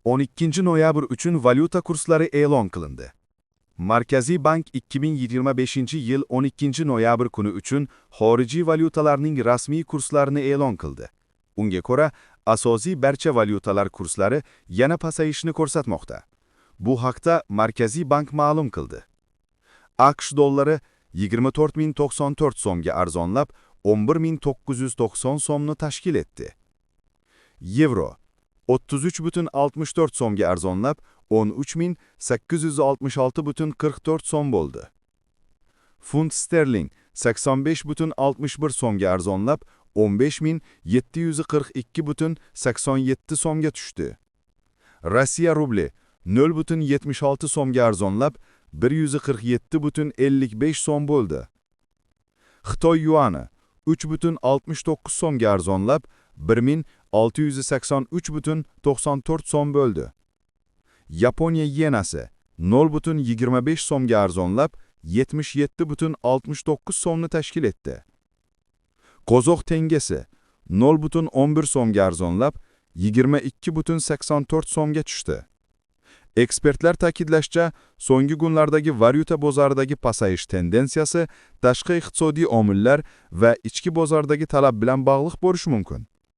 12 noyabr uchun valyuta kurslari e'lon qilindi. Markaziy bank 2025-yil 12 noyabr kuni uchun xorijiy valyutalarning rasmiy kurslarini e'lon qildi. Unga ko'ra, asosiy barcha valyutalar kurslari yana pasayishni ko'rsatmoqda. Bu haqda Markaziy bank ma'lum qildi. AQSh dollari 24 094 so'mga arzonlab, 11 990 so'mni tashkil etdi. Yevro 33,64 so'mga arzonlab, 13 866,44 so'm bo'ldi. Funt sterling 85,61 so'mga arzonlab, 15 742,87 so'mga tushdi. Rossiya rubli 0,76 so'mga arzonlab, 147,55 so'm bo'ldi. Xitoy yuani 3,69 so'mga arzonlab, 1683,94 so'm bo'ldi. Yaponiya yenasi 0,25 so'mga arzonlab, 77,69 so'mni tashkil etdi. Qozoq tengesi 0,11 so'mga arzonlab, 22,84 so'mga tushdi. Ekspertlar ta'kidlashicha, so'nggi kunlardagi valyuta bozoridagi pasayish tendensiyasi tashqi iqtisodiy omillar va ichki bozordagi talab bilan bog'liq bo'lishi mumkin.